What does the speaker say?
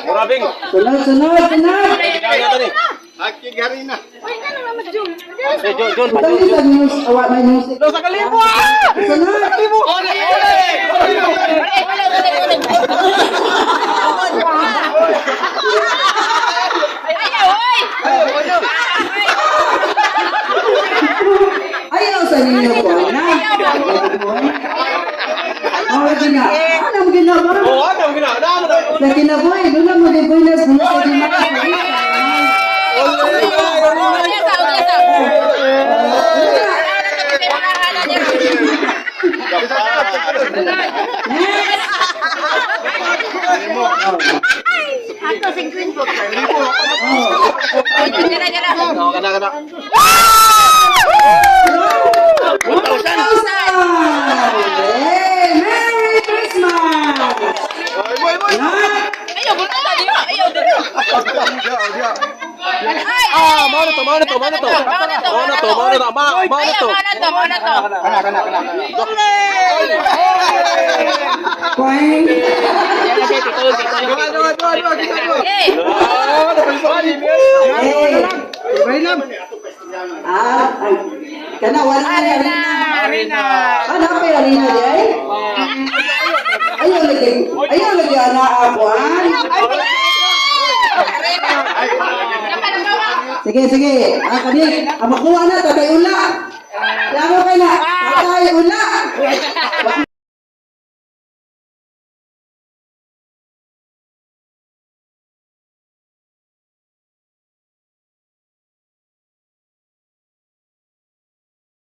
Murabing. Sunod, sunod, sunod. Aki garina. Uy, nga nang naman, Jun. Eh, Jun, Jun, Ito yung sa news, awa may music. 2,000 ah! Sunod. Ole, ole! Ulit, ulit, ulit, ulit. Ayaw, oy! Ayaw sa ninyo ko na. Oh, gina. Anong gina ba? Oh, ano gina? Ano na? Sa kinabuhi, doon na mo di buenas, doon sa di Ole, ole! Ulit, ulit, ulit. Ako, 50. Jara, jara. Kana, kana. 1,000! Hey, Merry Christmas! Not Ayaw, buta diyo. Ayaw, diyo. Ay, Ah, mao na to, mao na to, mao na to. Mao na to, mao na to, mao na to. Ayaw, mao na to, mao na to. Poing. Eh, Hey. Ah, ay. Kana wala na arena. Arena. Ano pa yung arena di ay? Ayaw lagi. Ayaw lagi ana ako ah. Sige, sige. Ah, kani, ang makuha na tatay ula. Klaro kay na. Tatay ula.